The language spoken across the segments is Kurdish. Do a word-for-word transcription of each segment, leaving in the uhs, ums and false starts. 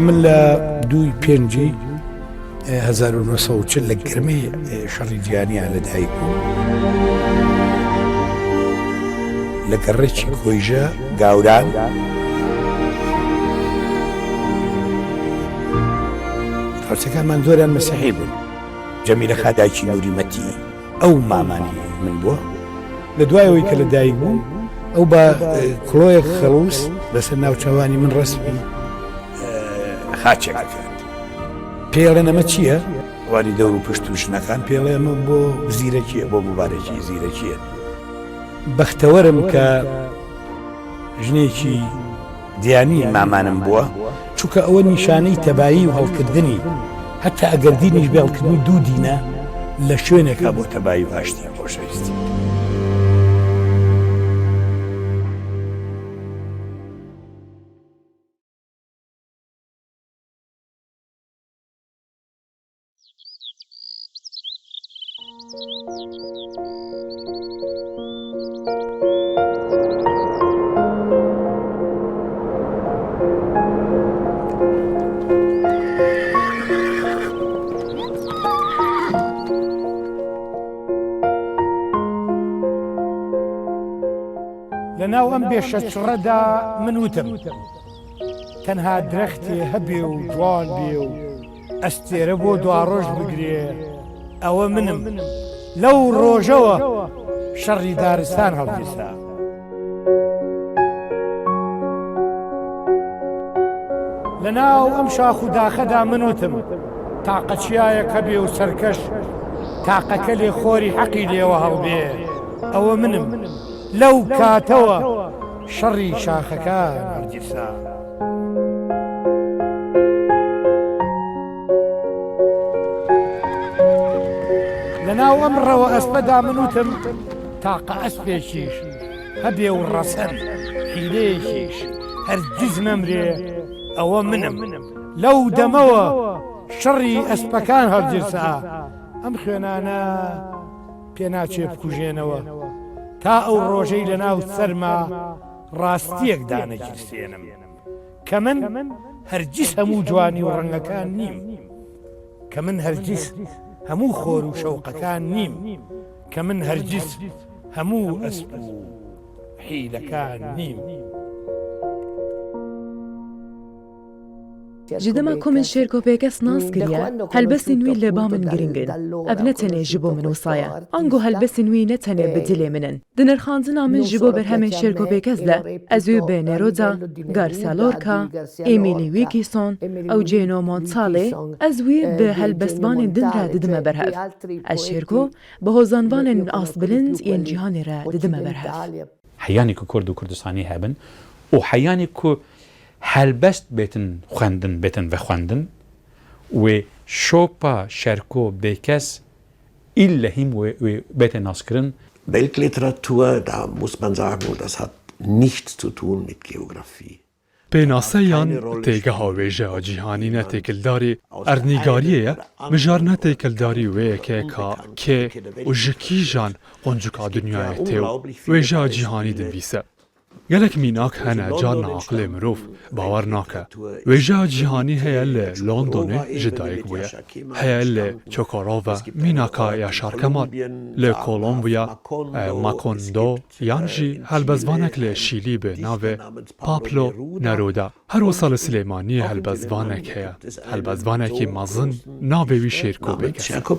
من لە دووی پێنجی هەزار و نۆ سەد و چل لە گەرمەی شەڕی جیهانیان لەدایک بووم. لە گەڕەکی کۆیژە گاوران. هاوسەکانمان زۆریان مەسیحی بوون. جەمیلە خاداکی نوری مەتی ئەو مامانی من بووە. لە دوایەوەی کە لە دایک بووم، ئەو بە کڵۆیەک خەڵووس لەسەر ناوچەوانی من ڕەسمی خاچێک دەکات. پێڵێن ئەمە چییە؟ وانی دەور و پشت و ژنەکان پێڵێ ئەمە بۆ زیرەکیە، بۆ مبارەکی زیرەکیە. بەختەوەرم کە ژنێکی دیانی مامانم بووە، چونکە ئەوە نیشانەی تەبایی و هەڵکردنی، هەتا ئەگەر دینیش بێ هەڵکردنی دوو دینە لە شوێنێکا بۆ تەبایی و ئاشتی و خۆشەویستی. لە ناو ئەم بێشە چڕەدا من وتم، تەنها درەختێ هەبێ و جوان بێ و ئەستێرە بۆ دواڕۆژ بگرێ، ئەوە منم. لەو ڕۆژەوە شەڕی دارستان هەڵگیرسا. لە ناو ئەم شاخ و داخەدا من وتم، تاقە چیایەک هەبێ و سەرکەش، تاقەکە لێ خۆری حەقی لێوە هەڵبێ، ئەوە منم. لەو کاتەوە شەڕی شاخەکان هەڵگیرسا. لە ناو ئەم ڕەوە ئەسپەدا من وتم، تاقە ئەسپێکیش هەبێ و ڕەسەن حیلەیەکیش هەرگیز نەمرێ، ئەوە منم. لەو دەمەوە شەڕی ئەسپەکان هەڵگیرسا. ئەم خوێنانە پێ ناچێ بکوژێنەوە، تا ئەو ڕۆژەی لە ناو سەرما ڕاستیەک دانەگیرسێنم، کە من هەرگیز هەموو جوانی و ڕەنگەکان نیم، کە من هەرگیز هەموو خۆر و شەوقەکان نیم، کە من هەرگیز هەموو ئەسپ و حیلەکان نیم. Ji dema ku min Şêrko Pêkes nas kiriye, helbestên wî li ba min giring in. Ev ne tenê ji bo min wisa ye. Ango helbestên wî ne tenê bi dilê min in. Di nirxandina min ji bo berhemên Şêrko Pêkes de, ez wî bi Neruda, Garcia Lorca, Emily Wilkinson, Eugenio Montale, ez wî bi helbestvanên din re didime berhev. Ez Şêrko bi hozanvanên astbilind yên cîhanê re didime berhev. Heyanî ku Kurd û Kurdistanî hebin û heyanî ku helbest bêtin xwendin, bêtin vexwendin, wê şopa Şêrko Bêkes îlle hîm wê, wê bête naskirin. Weltliteratur, da muss man sagen, das hat nichts zu tun mit Geografie. Pênaseyan têgeha wêjeya cîhanî ne têkildarî erdnîgariyê ye, mijar ne têkildarî wê yekê ka kê û ji kîjan quncika dinyayê tê û wêjeya cîhanî dinivîse. Gelek mînak hene carna aqilê mirov bawer nake. Wêjeya cîhanî heye li Londonê ji dayik bûye. Heye li Çokorova mînaka Yaşar Kemal, li Kolombiya, e, Macondo, yan jî helbestvanek li Şîlî bi navê Pablo Neruda. Her wisa li Silêmaniyê helbestvanek heye. Helbestvanekî mezin navê wî Şêrko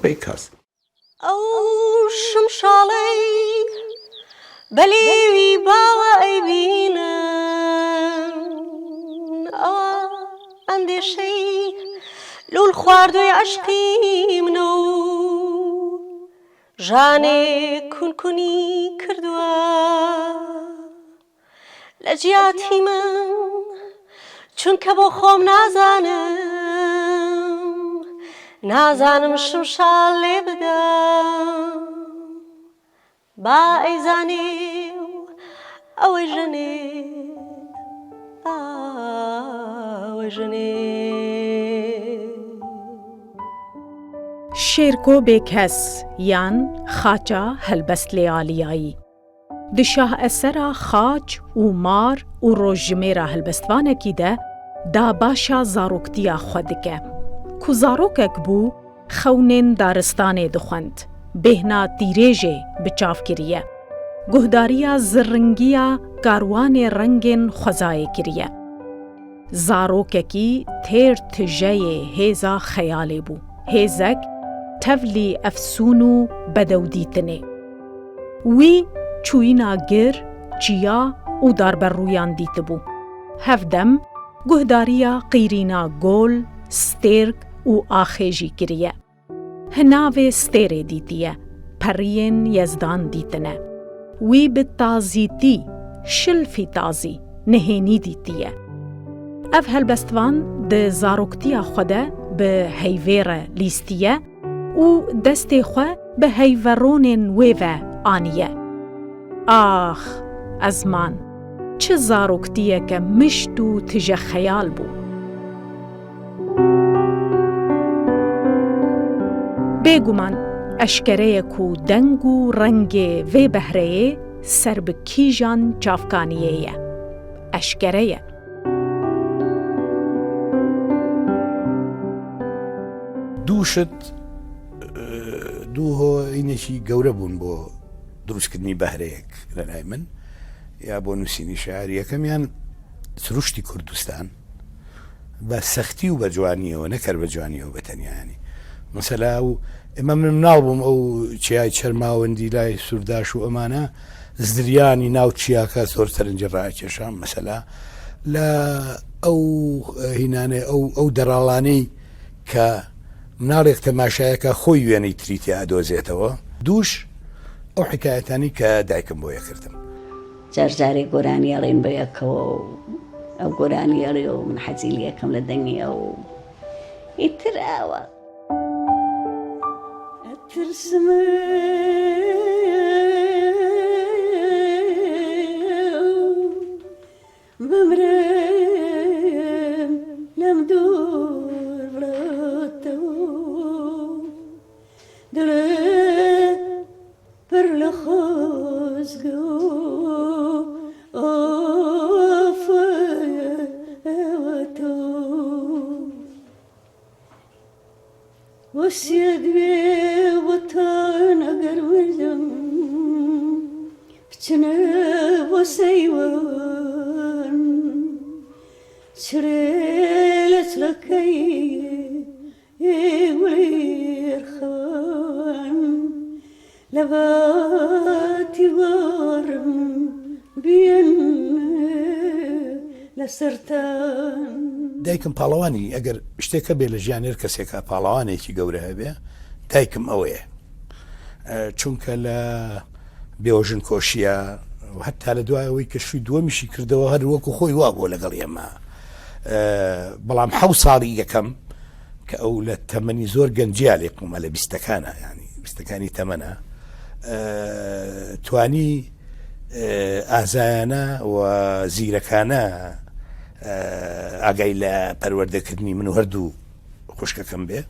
Bêkes e. ئەو شمشاڵەی بە لێوی باوە ئەیبینن، ئەوە ئەندێشەی لوول خواردووی عەشقی منە و ژانێ کونکونی کردووە لە جیاتی من، چونکە بۆ خۆم نازانم، نازانم شمشاڵ لێ بدەم. با ئەیزانێ و ئەوەی ژەنێ، با ئەوەی ژەنێ. Şêrko Bêkes yan Xaça Helbestlêaliyayî. Di şahesera Xaç û Mar û Rojjimêra helbestvanekî de dabaşa zaroktiya xwe dike. Ku zarokek bû, xewnên daristanê dixwend, bêhna tîrêjê bi çav kiriye. Guhdariya zirringiya karwanê rengên xwezayê kiriye. Zarokekî têr tijeyê hêza xeyalê bû. Hêzek tevlî efsûn û bedewdîtinê. Wî çûyîna gir, çiya û darberrûyan dîtibû. Hevdem guhdariya qîrîna gol, stêrk û axê jî kiriye. Hinavê stêrê dîtiye, periyên Yezdan dîtine. Wî bi tazîtî, şilfî tazî, nihênî dîtiye. Ev helbestvan di zaroktiya xwe de bi heyvê re lîstiye û destê xwe bi heyveronên wê ve aniye. Ax, ezman, çi zaroktiyeke mişt û tije xeyal bû. Bêguman, eşkere ye ku deng û rengê vê behreyê ser bi kîjan çavkaniyê ye. Eşkere ye. Du şit, e, du hۆynekî gewre bûn bo dirûstkirinî behreyek li lay min, ya bo nûsînî şiar. Yekemiyan sirûştî Kurdistan bi sextî û bi ciwaniyê, ne ker bi ciwaniyê, bi tenyayanî. Mesela ew, ê me, min minal bûm, ew çiyayê Çermawendî, lay Sûrdaş û emane, ziryanî nav çiyaka zor serince rakeşan, mesela. Li ew, e, hînanê, ew, ew deralanî ke minalek temaşayeke xwe wênî tirî tê adozêtewe. Dûş ew hikayetanî ke daykim bo ye kirdim. Car carê goranî elên bo yekewê û ew goranî elê û min hezî li yekem li dengê ew. Îtir ew e. Etirsim bimrim lem dûr virato. Dile pir li xozgo of ewato. Wesiyet wê watan eger mezem biçine weseywan. Çirê leçlekeyê wêr xewan. Levatî warim biyên li sertan. Daykim pahlawanî, eger ştêke bê li jiyanê kesêka pahlawanekî gewre hebe, daykim ew ê. E, çunke li bêwejinkoşiya û heta li duaya wî ke şûy duwemî jî kirdewe, her wekû xwe wa bû legelî me. E, belam hewt salî yekem ke ew li temenî zor genciya lê qûme, li bîstekana, yanî bîstekanî temena, e, twanî, e, azayane û zîrekane, e, agayî li perwerdekirinî min û her du xwişkekim bê,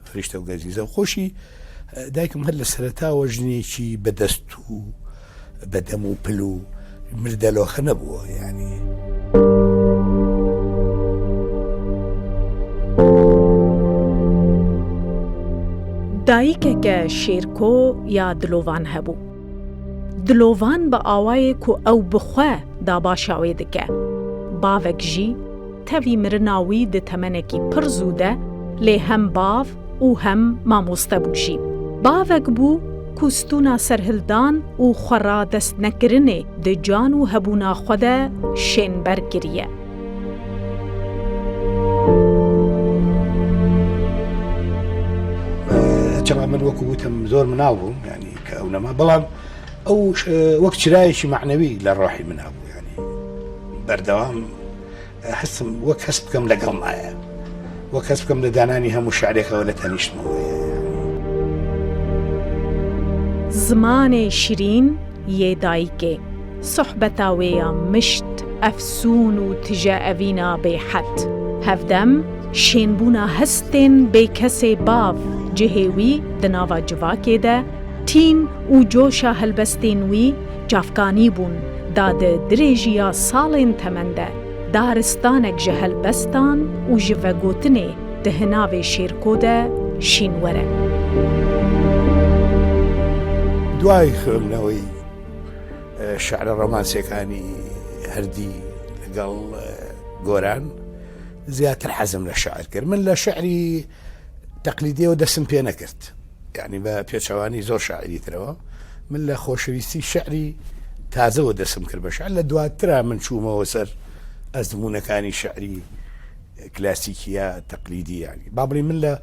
Firîşte û Gezîze. Xweşî, e, daykim her li sereta we jinekî bedest û bedem û pil û mirdeloxe nebû, yanî. Dayikeke şêrko ya dilovan hebû. Dilovan bi awayê ku ew bi xwe dabaşa wê dike. Bavek jî tevî mirina wî di temenekî pir zû de, lê hem bav û hem mamoste bû jî. Bavek bû ku stûna serhildan û xweradestnekirinê di can û hebûna xwe de şênber kiriye. Çima min, wekû gotim, zor minal bûm, yanî ke ew nema, belam ew, e, wek çirayekî manewî li rohî min hebû, yanî berdewam, e, hestim wek hes bikim legel me ye. Wek hes bikim li dananî hemû şi'rêka we li tenîştma we ye, yanî. Zimanê şirîn yê dayikê, sohbeta wê ya mişt, efsûn û tije evîna bêhed. Hevdem, şênbûna hestên bêkesê bav, cihê wî di nava civakê de, tîn û coşa helbestên wî çavkanî bûn, da di dirêjiya salên temen de, Daristanek ji helbestan û ji vegotinê di hinavê Şêrko de şîn were. دوای خوێندنەوەی شعرە ڕۆمانسیەکانی هەردی لەگەڵ گۆران زیاتر حەزم لە شعر کرد. من لە شعری تەقلیدیەوە دەسم پێ نەکرد، یعنی بە پێچەوانی زۆر شاعری ترەوە من لە خۆشەویستی شعری تازەوە دەسم کرد بە شعر. لە دواترا من چوومەوە سەر ئەزمونونەکانی شعری کلاسیکی یا تەقلیدی، یعنی با بڵێ من لە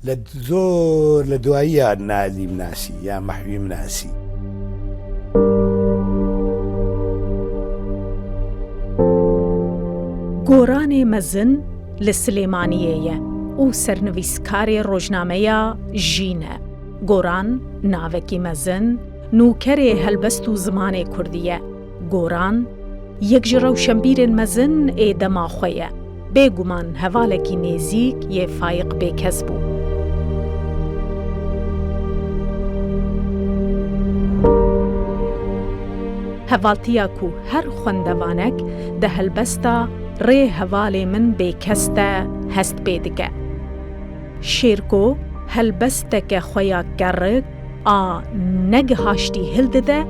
لە زۆر لە دواییە نالیم ناسی یا مەحویم ناسی. گۆرانێ مەزن لە سلێمانیەیە و سەرنویسکارێ ڕۆژنامەیە ژینە. گۆران ناوەکی مەزن نوکەرێ هەلبەست و زمانێ کوردیە. گۆران یەک ji rewşenbîrên mezin ê dema xwe ye. Bêguman hevalekî nêzîk yê Fayiq Bêkes bû. Hevaltiya ku her xwendevanek di helbesta Rê Hevalê Min Bêkes de hest pê dike. Şêrko helbesteke xwe ya kerik a negihaştî hildide,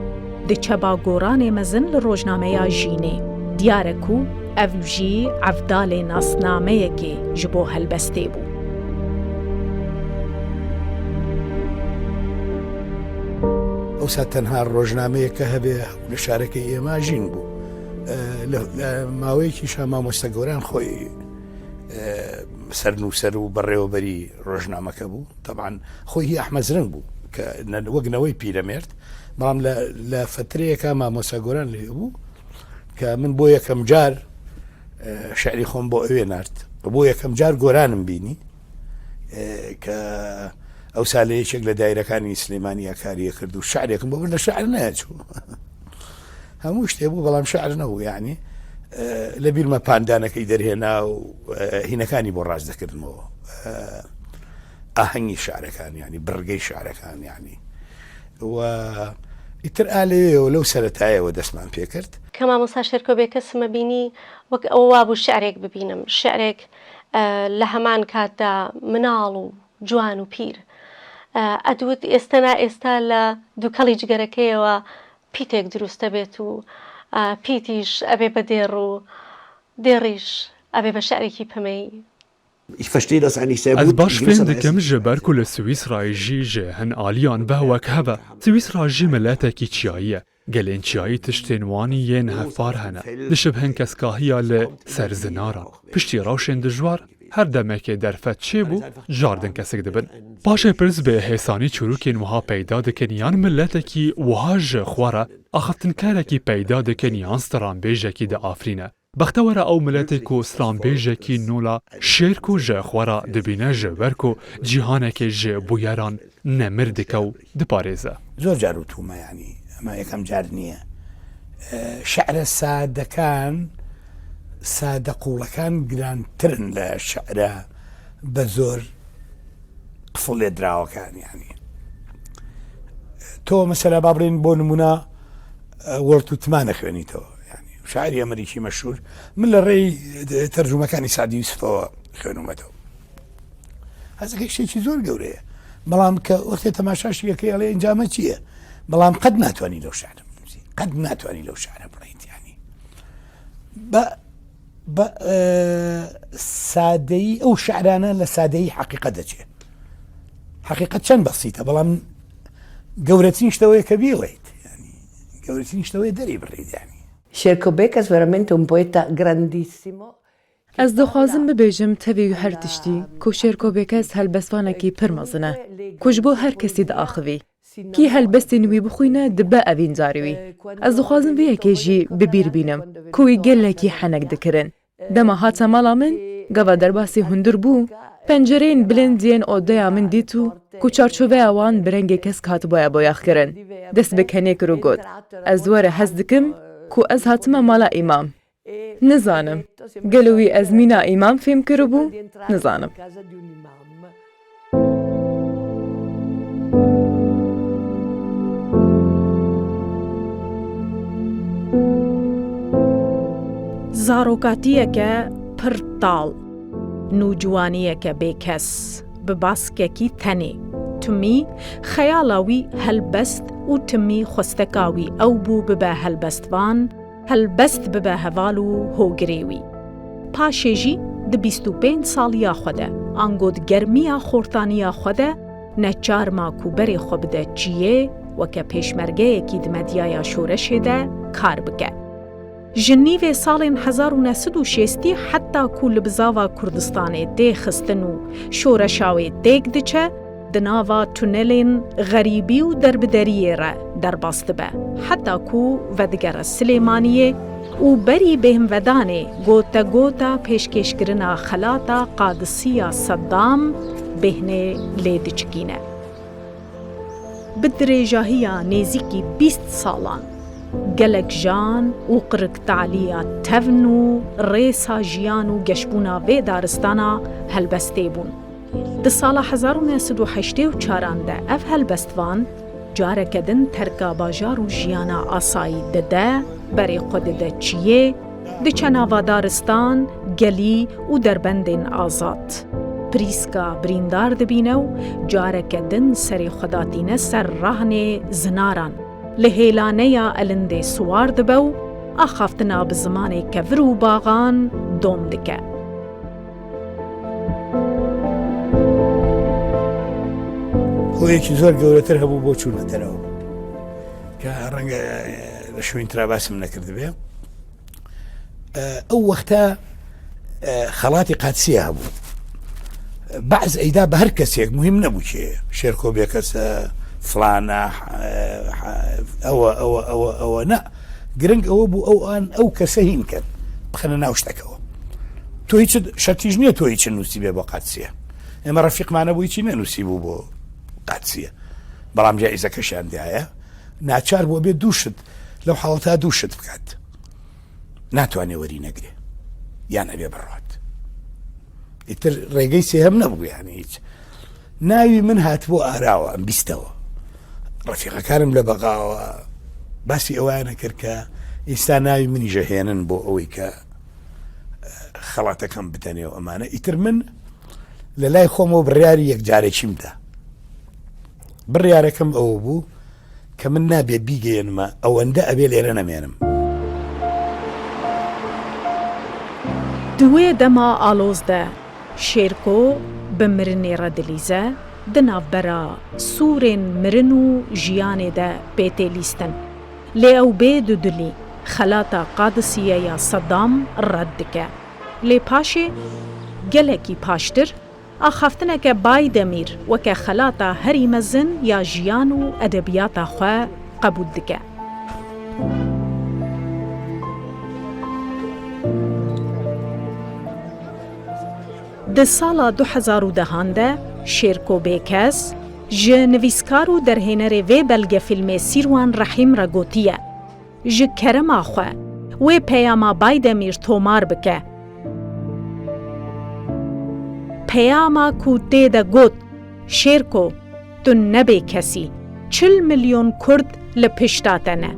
diçe ba goranê mezin li rojnameya Jînê. Diyar e ku ev jî evdalê nasnameyekê ji bo helbestê bû. ئەوسا تەنها ڕۆژنامەیەکە هەبێ لە شارەکەی ئێمە ژین بوو. لە ماوەیەکیشا مامۆستا گۆران خۆی سەرنووسەر و بەڕێوەبەری ڕۆژنامەکە بوو. تەبعەن خۆی هی ئەحمەد زرنگ بوو کە وەک نەوەی پیرەمێرد، بەڵام لە فەترەیەکا مامۆستا گۆران لێ بوو کە من بۆ یەکەم جار شعری خۆم بۆ ئەوێ نارد، بۆ یەکەم جار گۆرانم بینی کە ئەوسا لە یەکێک لە دایرەکانی سلێمانیا کاریە کرد و شعرێکم بۆ بردە، شعر نەچوو. هەموو شتێ بوو، بەڵام شعر نەبوو، یعنی لە بیرمە پاندانەکەی دەرهێنا و هینەکانی بۆ ڕاست دەکردمەوە، ئاهەنگی شعرەکان، یعنی بڕگەی شعرەکان، یعنی و ئیتر ئا لەوێ و لەو سەرەتایەوە دەستمان پێ کرد. کە مامۆستا شێرکۆ بێکەسمە بینی، وەک ئەوە وابوو شعرێک ببینم، شعرێک لە هەمان کاتدا مناڵ و جوان و پیر. ئەدوت ئێستا نا ئێستا لە دووکەڵی جگەرەکەیەوە پیتێک دروست دەبێت و پیتیش ئەبێ بە دێڕ و دێڕیش ئەبێ بە شعرێکی پەمەیی. Ez baş fêm dikim ji ber ku li Swîsrayê jî ji hin aliyan behwek hebe. Swîsra jî miletekî çiyayî ye. Gelên çiyayî tiştên wan yên hevpar hene. Dişibin keskahiya li ser zinaran. Piştî rewşên dijwar, her demekê derfet çêbû, cardin kesik dibin. Paşê pirs bê hêsanî çûrûkên wiha peyda dikin yan miletekî wiha ji xwe re axiftinkarekî peyda dikin yan stranbêjekî diafirîne. Bextewere ew miletê ku stranbêjekî nû la Şêrko ji xwe re dibîne ji ber ku cîhanekê ji bûyeran nemir dike û diparêze. Zor car witûme, yanî ema yekem car niye. Şe're sadekan, sade qûlekan girantir in li şe're be zor qifilê dirawekan, yanî. To mesela ba birên bo nimûna Walt Whitman dixwênîtewe. Yanî şairî Amerîkî meşhûr. Min li rêy tercûmekani Se'dî Yûsifewe xwênûmetê. Hezekî tiştekî zor gewre ye. Belam ke wextê temaşa şî yekê elê encame çi ye? Belam qet natwanî lew şe're binivîsî. Qet natwanî lew şe're birêyît yanî. Be, be, e, sadeyî, ew şe'rane li sadeyî heqîqet diçe. Heqîqet çend besît e, belam gewretirîn ji te wê ye ke biyê weyt. Yanî, gewretirîn ji te wê ye derê birêyît yanî. Şêrko Bêkes veramente un poeta grandissimo. Ez dixwazim bibêjim tevî her tiştî ku Şêrko Bêkes helbestvanekî pir mezin e, ku ji bo her kesî diaxivî. Kî helbestên wî bixwîne dibe evîndarî wî. Ez dixwazim vê yekê jî bi bîr bînim ku wî gelekî henek dikirin. Dema hate mala min, gava derbasî hundir bû, pencereyên bilind yên odeya min dît û ku çarçoveya wan bi rengê kesk hatibûye boyaxkirin. Dest bi kenê kir û got, Ez were hez dikim ku ez hatime mala îmam. Nizanim. Gelo wî ez mîna îmam fêm kiribû? Nizanim. Zarokatiyeke pir tal, nûciwaniyeke bêkes, bi baskekî tenê. Timî xeyala wî helbest û timî xwesteka wî ew bû bibe helbestvan, helbest bibe heval û hogirê wî. Paşê jî di bîst û pênc saliya xwe de, ango di germiya xortaniya xwe de, neçar ma ku berê xwe bide çiyê, weke pêşmergeyekî di medyaya şoreşê de kar bike. Ji nîvê salên hezar û neh sed û şêstî heta ku li bizava Kurdistanê tê xistin û şoreşa wê têk diçe, di nava tunelên xerîbî û derbideriyê re derbas dibe, heta ku vedigere Silêmaniyê û berî bêhnvedanê gotegota pêşkêşkirina xelata Qadisiya Seddam bêhnê lê diçikîne. Bi dirêjahiya nêzîkî bîst salan, gelek jan û qiriktalîya tevn û rêsa jiyan û geşbûna vê daristana helbestê bûn. Di sala hezar û neh sed û heştê û çaran de ev helbestvan careke din terka bajar û jiyana asayî dide, berê xwe dide çiyê, diçe nava daristan, gelî û derbendên azad. Prîska birîndar dibîne û careke din serê xwe datîne ser rahnê zinaran. Li hêlaneya elindê siwar dibe û axaftina bi zimanê kevir û baxan dom dike. Hoyekî zor gewretir hebû bo çûna derew. Ke renge li şûyîn tira basim nekirdibe. Ew wexta xelatî Qadsiye hebû. Behs eyda bi her kesek muhîm nebû ki. Şêrko bêkese, filana, ewe, ewe, ewe, ewe ne. Giring ewe bû ew an ew kese hîn ken. Bixene nav şteke we. Tu hiç şertî ji niye tu hiç nûsîbê bo Qadsiye. Ema refîq mane bû hiçî nenûsîbû bo Qadsiye. Belam caîzeke şandiyaye. Naçar bû bê dû şit. Lew haleta dû şit bikat. Natwanê werî negirê. Yan ebê birat. Îtir rêgey sêhem nebû yani hiç. Navî min hatibû arawa, em bîstewa. Refîqekarim le bexawa. Basî ewayane kir ke îsta navî min jehênin bo ewî ke xelatekem bitenê û emane. Îtir min li lay xwe mo biryarî yek carekî min da. Biryarekim ew bû ke min nabe bîgeyên me ewende ebê lêre nemênim. Di wê dema aloz de Şêrko bi mirinê re dilîze, di navbera sûrên mirin û jiyanê de pê tê lîstin. Lê ew bê dudilî xelata Qadisiye ya Seddam red dike. Lê paşê, gelekî paştir, axaftineke Baydemîr weke xelata herî mezin ya jiyan û edebiyata xwe qebûl dike. Di sala du hezar û dehan de Şêrko Bêkes ji nivîskar û derhênerê vê belgefîlmê Sîrwan Rehîm re gotiye, ji kerema xwe wê peyama Baydemîr tomar bike. Peyama ku tê de got, Şêrko, tu nebê kesî, çil milyon Kurd li pişta te ne.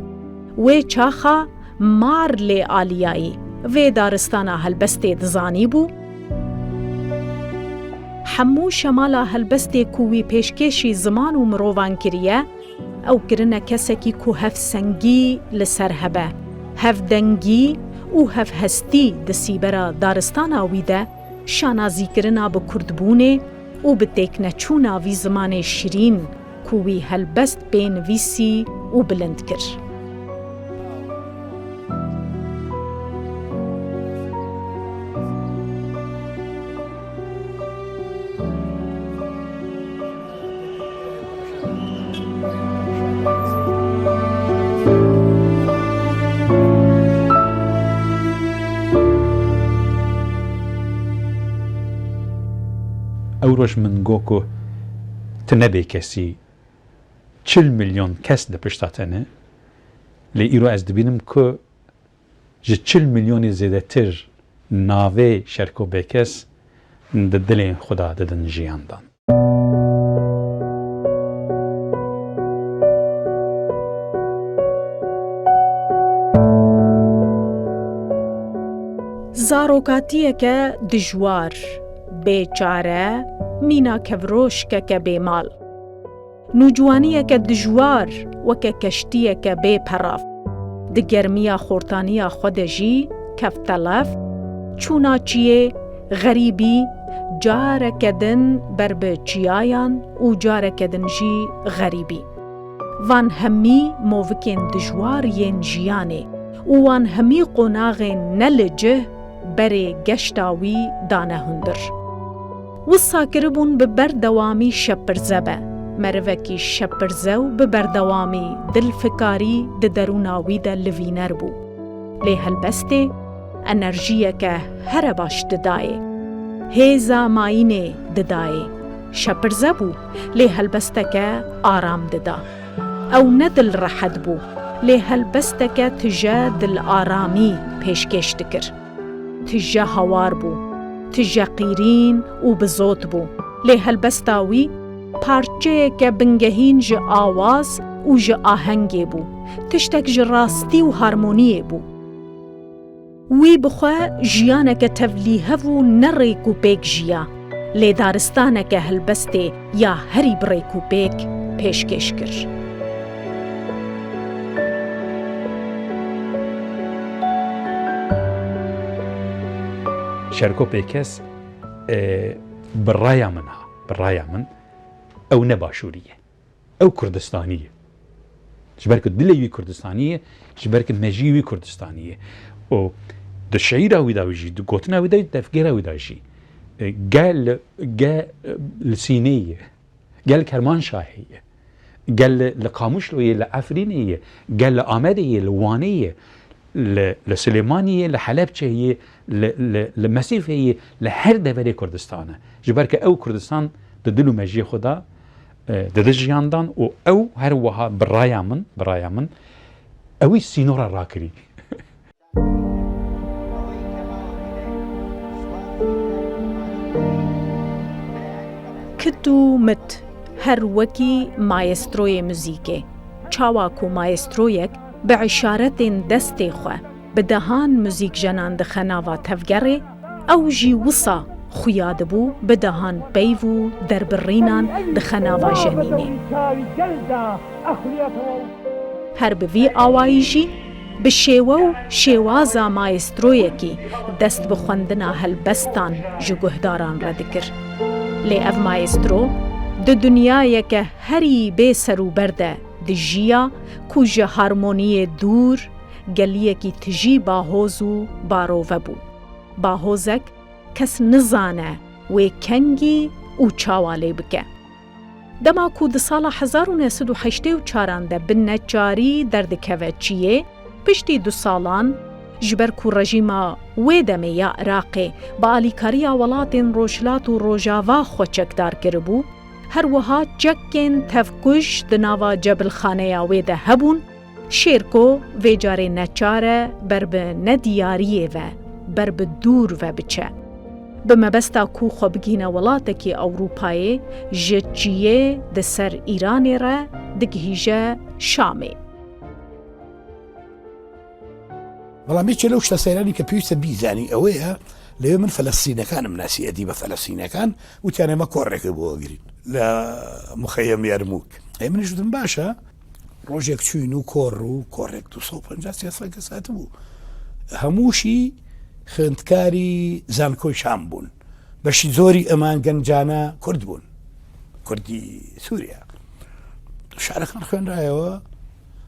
Wê çaxa mar lê aliyayî, vê daristana helbestê dizanîbû? Hemû şemala helbestê ku wî pêşkêşî ziman û mirovan kiriye, ew kirine kesekî ku hevsengî li ser hebe, hevdengî û hevhestî di sîbera daristana wî de şanazîkirina bi kurdbûnê û bi têkneçûna vî zimanê şirîn ku wî helbest pê nivîsî û bilind kir. Ew roj min got ku tu nebê kesî, çil milyon kes li pişta te ne, lê îro ez dibînim ku ji çil milyonê zêdetir navê Şêrko Bêkes di dilên xwe de didin jiyan dan. Zarokatiyeke dijwar, bêçare, mîna kevroşkeke bêmal. Nûciwaniyeke dijwar weke keştiyeke bê perav. Di germiya xortaniya xwe de jî kevtelef, çûna çiyê, xerîbî, careke din ber bi çiyayan û careke din jî xerîbî. Van hemî movikên dijwar yên jiyanê û wan hemî qonaxên ne li cih berê geşta wî dane hundir. Wisa kiribûn bi berdewamî şepirze be. Merivekî şepirze û bi berdewamî dilfikarî di derûna wî de livîner bû. Lê helbestê enerjiyeke here baş didayê. Hêza mayînê didayê. Şepirze bû, lê helbesteke aram dida. Ew ne dilrehet bû, lê helbesteke tije dilaramî pêşkêş dikir. Tije hawar bû, tije qîrîn û bizot bû, lê helbesta wî parçeyeke bingehîn ji awaz û ji ahengê bû, tiştek ji rastî û harmoniyê bû. Wî bi xwe jiyaneke tevlîhev û ne rêk û pêk jiya, lê daristaneke helbestê ya herî bi rêk û pêk pêşkêş kir. Şêrko Pêkes, e, bi raya min ha, bi raya min, ew ne Başûrî ye. Ew Kurdistanî ye. Ji ber ku dilê wî Kurdistanî ye, ji ber ku mejiyê wî Kurdistanî ye. Û di şeîra wî de jî, di gotina wî de, di tevgera wî de jî, e, gel, ge, e, li Sînê ye, gel Kermanşahê ye, gel li, li Qamişlo ye, li Efrînê ye, gel li Amedê ye, li Wanê ye, li, li Silêmaniyê, li Helebçeyê ye, li, li, li Mesîfê ye, li her deverê Kurdistan e. Ji ber ku ew Kurdistan di dil û mejiyê xwe de, e, dide jiyan dan û ew her wiha bi raya min, bi raya min, ewî sînora rakirî. Kit û mit, her wekî maestroyê muzîkê. Çawa ku maestroyek bi işaretên destê xwe bi dehan muzîkjenan dixe nava tevgerê, ew jî wisa xuya dibû bi dehan peyv û derbirînan dixe nava jenînê. Her bi vî awayî jî, bi şêwe û şêwaza maestroyekî dest bi xwendina helbestan ji guhdaran re dikir. Lê ev maestro di dinyayeke herî bê serûber de dijiya ku ji harmoniyê dûr, geliyekî tijî bahoz û barove bû. Bahozek kes nizane wê kengî û çawa lê bike. Dema ku di sala hezar û neh sed û heştê û çaran de bi neçarî derdikeve çiyê, piştî du salan, ji ber ku rejîma wê demê ya Iraqê bi alîkariya welatên Rojhilat û Rojava xwe çekdar kiribû, her wiha çekên tevkuj di nava cebilxaneya wê de hebûn, Şêrko vê carê neçar e ber bi nediyariyê ve, ber bi dûr ve biçe. Bi mebesta ku xwe bigihîne welatekî Ewropayê, ji çiyê di ser Îranê re digihîje Şamê. بەڵام یەکێ لەو شتە سەیرانی کە پێویستە بیزانی ئەوەیە، لەوێ من فەلەستینەکانم ناسی، ئەدیبە فەلەستینەکان وتیان ئێمە کۆڕێک بۆ ئەگرین لە مخەیەم یەرموک. ئەی منیش وتم باشە. ڕۆژێک چوین و کۆڕ و کۆڕێک دوو سەد و پەنجا سێ سەد کەس هاتبوو. هەمووشی خوێندکاری زانکۆی شام بوون. بەشی زۆری ئەمان گەنجانە کورد بوون، کوردی سووریا. شعرەکان خوێنرایەوە،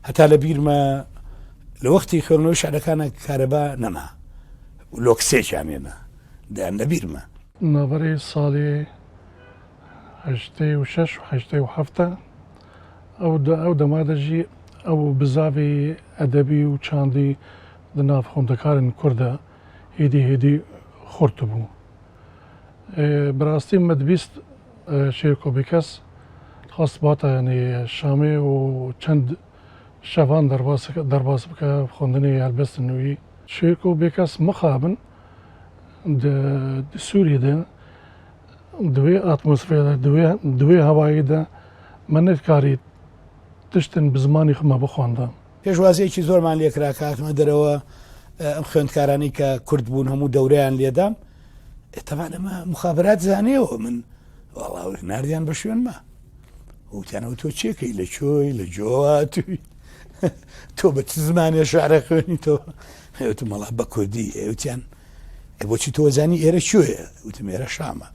هەتا لە بیرمە لە وەختی خوێندنەوەی شعرەکانە کارەبا نەما و لۆکسێکیان هێنا، دەیان لە بیرمە. Naverê salê heştê û şeş û heştê û heft e. Ew de, ew dema de jî ew bizavê edebî û çandî di nav xwendekarên Kurd de hêdî hêdî xurt bû. E, bi rastî me dibîst, e, Şêrko Bêkes xwest bata, yanî, Şamê û çend şevan derbas, derbas bike xwendinê helbestin wî. Şêrko Bêkes mixabin di, di Sûriyê de, di wê atmosferê de, di wê, di wê hewayê de me nedikarî tiştin bi zimanê xwe me bixwenda. پێشوازیەکی زۆرمان لێکرا کە هاتمە دەرەوە، ئەم خوێندکارانەی کە کورد بوون هەموو دەورەیان لێدام. ئێ، تەبان ئەمە مخابرات زانیەوە من وەڵا ناردیان بە شوێنمە. وتیانەوە تۆ چێکەی لە چۆی لە جۆواتوی؟ تۆ بە چ زمانێ شعرە خوێنی تۆ؟ وتم وەڵا بە کوردی. ئێ، وتیان ئێ، بۆچی تۆ زانی ئێرە چۆیە؟ وتم ئێرە شامە.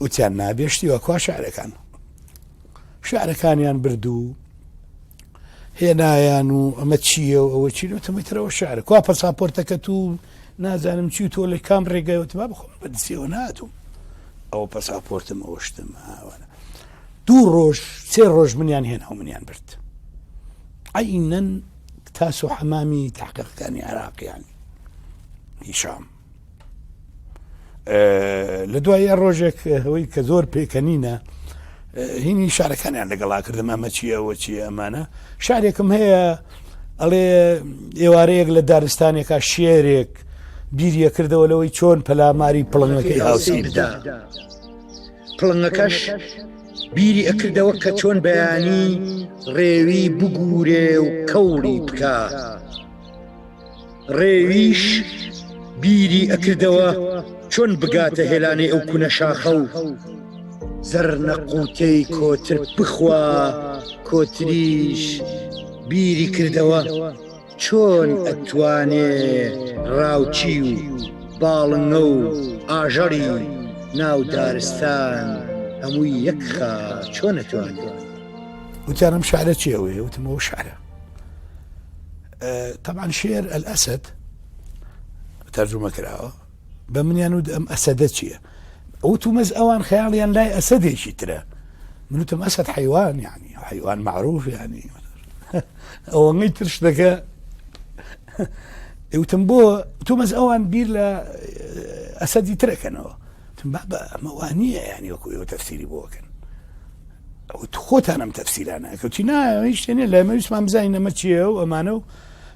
وتیان نابێشتی وە کوا شعرەکان؟ شعرەکانیان برد و هێنایان و ئەمە چییە و ئەوە چی؟ وتم ئیتر ئەوە شعرە. کوا پەساپۆرتەکەت و نازانم چی و تۆ لە کام ڕێگای؟ وتم با بخۆم بە دسیەوە ناتوم. ئەوە پەساپۆرتم ئەوە شتم ئاوانە. دوو ڕۆژ سێ ڕۆژ منیان هێنا و منیان برد. عینەن تاس و حەمامی تحقیقەکانی عێراقیان هیشام. لە دوای ڕۆژێک ئەوەی کە زۆر پێکەنینە، هینی شارەکانیان لەگەڵا کردم ئەمە چییە ئەوە چییە ئەمانە. شارێکم هەیە ئەڵێ ئێوارەیەک لە دارستانێکا شێرێک بیریە کردەوە لەوەی چۆن پەلاماری پڵنگەکەی هاوسێ بدا. پڵنگەکەش بیری ئەکردەوە کە چۆن بەیانی ڕێوی بگورێ و کەوڵی بکا. ڕێویش بیری ئەکردەوە چۆن بگاتە هێلانەی ئەو کونە شاخە و زەرنەقوتەی کۆتر بخوا. کۆتریش بیری کردەوە چۆن ئەتوانێ ڕاوچی و باڵنگە و ئاژەڵی ناو دارستان هەمووی یەک خا؟ چۆن ئەتوانێ؟ وتیانم شعرە چیە وێ؟ وتمەوە شعرە. تەبعەن شێر ئەلئەسەد تەرجومە کراوە. بە منیان وت ئەم ئەسەدە چییە؟ ئەو تومەز ئەوان خەیاڵیان لای ئەسەدێکی ترە. من وتم ئەسەد حەیوان، یعنی حەیوان معروف، یعنی ئەوەنگەی تر شتەکە. وتم بۆ تومەز ئەوان بیر لە ئەسەدی ترەکەنەوە؟ وتم بابە ئەمە وانیە، یعنی وەکو ئێوە تەفسیری بۆکەن. ئەو خۆتانم تەفسیرانە کەوتی نا هیچ شتێ نیە لە مەویستمان بزانین ئەمە چیە و ئەمانە و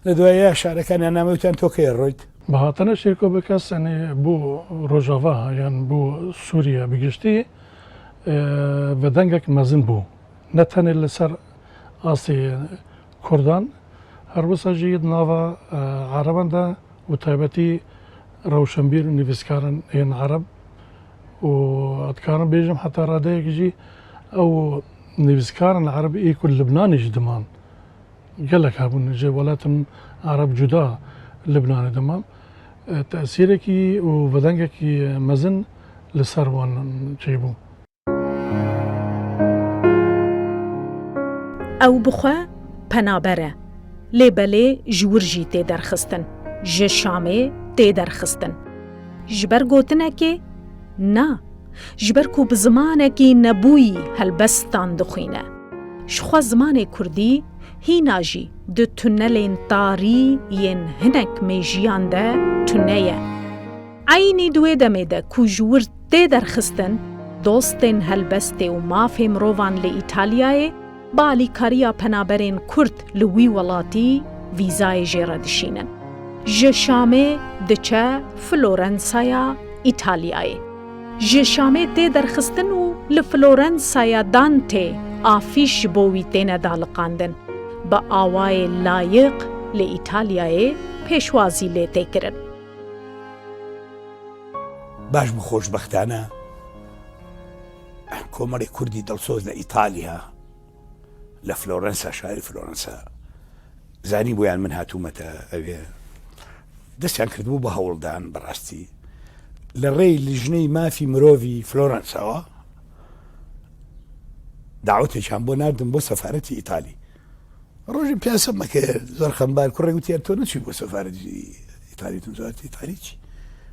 لە دوایە شارەکانیان نامەوتیان تۆ کەیە ڕۆیت. بە هاتنە شێرکۆ بکەس ئەنێ بۆ ڕۆژاڤا یان بۆ سووریە بگشتی بە دەنگێک مەزن بوو، نە تەنێ لەسەر ئاستی کوردان، هەر وسە ژی ناوە عەرەبەندە و تایبەتی ڕەوشەنبیر و نویسکارن ێن عەرەب و ئەتکارن بێژم حتا ڕادەیەک ژی ئەو نویسکارن عەرەب ئی کو لبنانیش دمان گەلک هەبوون ژێ وڵاتم عەرەب جودا لبنانە دمان تەسیرێکی و ڤەدەنگێکی مەزن لەسەر وان چێبوو. Ew bi xwe penaber e, lê belê ji wir jî tê derxistin, ji Şamê tê derxistin. Ji ber gotinekê? Na, ji ber ku bi zimanekî nebûyî helbestan dixwîne. Ji xwe zimanê kurdî hîna jî di tunelên tarî yên hinek mêjiyan de tune ye. Eynî di wê demê de ku ji wir tê derxistin, dostên helbestê û mafê mirovan li Îtalyayê bi alîkariya penaberên Kurd li wî welatî vîzayê jê re dişînin. Ji Şamê diçe Florensaya Îtalyayê. Ji Şamê tê derxistin û li Florensaya Dante afîş ji bo wî têne daliqandin. Bi awayê layiq li Îtalyayê pêşwazî lê tê kirin. باش بوو خۆشبەختانە کۆمەڵێک کوردی دڵسۆز لە ئیتالیا لە فلۆرەنسا شاری فلۆرەنسا زانی بۆیان من هاتوومەتە ئەوێ دەستیان کردبوو بە هەوڵدان بەڕاستی لە ڕێی لیژنەی مافی مرۆڤی فلۆرەنسەوە داوەتێکیان بۆ ناردم بۆ سەفارەتی ئیتالی ڕۆژی پیاسە مەکە زۆر خەمبار کوڕێک وتیان تۆ نەچووی بۆ سەفارەتی ئیتالی تم زۆر ئیتالی چی؟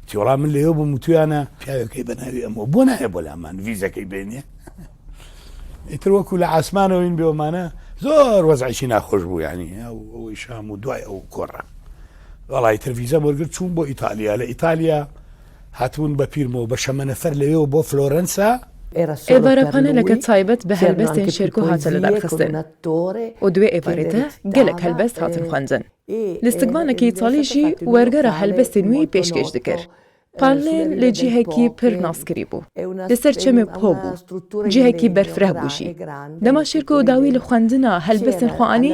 تی وەڵام من لێوە بووم وتویانە پیاوێکی بە ناوی ئەمە بۆ نایە بۆ لامان ویزەکەی بێنێ ئیتر وەکو لە ئاسمانەوەین بێوەمانە زۆر وەزعیشی ناخۆش بوو یعنی ئەو ئەوەی شام و دوای ئەو کۆڕە وەڵی تر ویزە وەرگرت چوون بۆ ئیتالیا لە ئیتالیا هاتبوون بە پیرمەوە بە شەمەنەفەر لەوێ و بۆ فلۆرەنسا. ئێوارە پانێلەکە تایبەت بە هەلبەستێن شێرکۆ هاتە لە دەرخستن و دوێ ئێوارێتە گەلک هەلبەست هاتن خوێندن. لە سگمانەکی ئیتالیشی وەرگەرە هەلبەستێن وی پێشکەش دکرد. Panlêl li cihekî pir naskirî bû. Li ser çemê Po bû. Cihekî berfireh bû jî. Dema Şêrko dawî li xwendina helbestên xwe anî,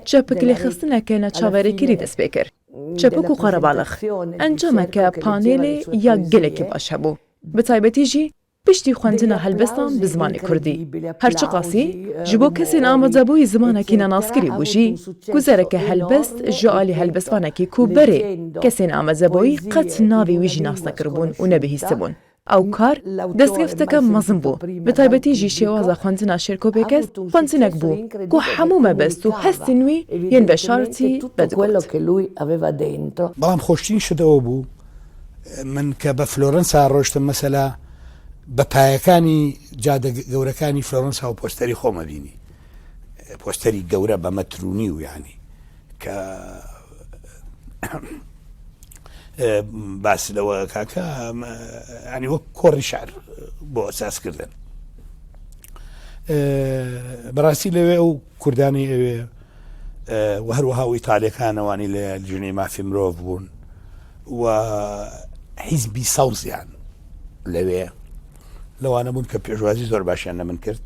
çepik lêxistineke neçaverêkirî dest pê kir. Çepik û qerebalix. Encameke panêlê ya gelekî baş hebû. Bi taybetî jî piştî xwendina helbestan bi zimanê kurdî. Her çiqasî, ji bo kesên amadebûyî zimanekî nenaskirî bû jî, guzereke helbest ji alî helbestvanekî ku berê kesên amadebûyî qet navê wî jî nas nekiribûn û nebihîstibûn. Ew kar destkefteke mezin bû. Bi taybetî jî şêwaza xwendina Şêrko Pêkes xwendinek bû ku hemû mebest û hestên wî yên veşartî vedigot. بەڵام خۆشترین شت ئەوە بوو، من کە بە فلۆرەنسا ڕۆشتم، مەسەلا بە پایەکانی جادە گەورەکانی فلۆرەنسا و پۆستەری خۆمە بینی، پۆستەری گەورە بە مەترونی و یعنی کە باس لەوە کاکە، ینی وەک کۆڕی شار بۆ ئەساس کردن. بەڕاستی لەوێ ئەو کوردانی ئەوێ و هەروەها ئیتالیەکانەوانی لە لیژنەی مافی مرۆڤ بوون و حیزبی سەوزیان لەوێ لەوانە بوون کە پێشوازی زۆر باشیان لە من کرد.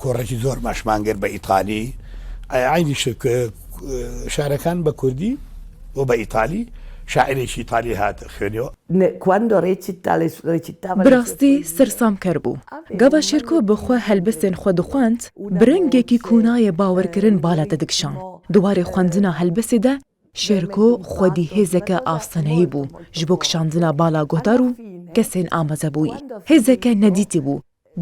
کۆڕێکی زۆر باشمان گرت بە ئیتالی، عینی شارەکان بە کوردی و بە ئیتالی. شاعرێکی ئیتالی هات خوێنەوە. Bi rastî sersamker bû. Gava Şêrko bi xwe helbestên xwe dixwend, bi rengekî kûnayê bawerkirin bala te dikişand. Di warê xwendina helbestê de Şêrko xwedî hêzeke afsaneyî bû ji bo kişandina bala guhdar û kesên amadebûyî. Hêzeke nedîtî bû.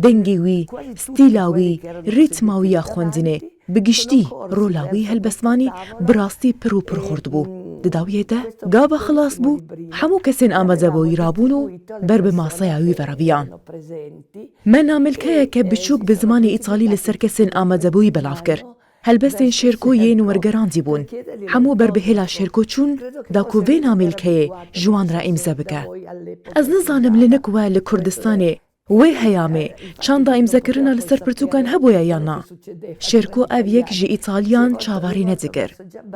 Dengê wî, stîla wî, rîtma wî ya xwendinê, bi giştî rola wî helbestvanî bi rastî pir û pir xurt bû. Di dawiyê de gava xilas bû, hemû kesên amadebûyî rabûn û ber bi masaya wî ve reviyan. Me namilkeyeke biçûk bi zimanê îtalî li ser kesên amadebûyî belav kir. Helbestên Şêrko yên wergerandî bûn. Hemû ber bi hêla Şêrko çûn da ku vê namêlkeyê ji wan re îmze bike. Ez nizanim li nik we li Kurdistanê wê heyamê çanda îmzekirina li ser pirtûkan hebûye yan na. Şêrko ev yek ji Îtaliyan çavarî nedikir.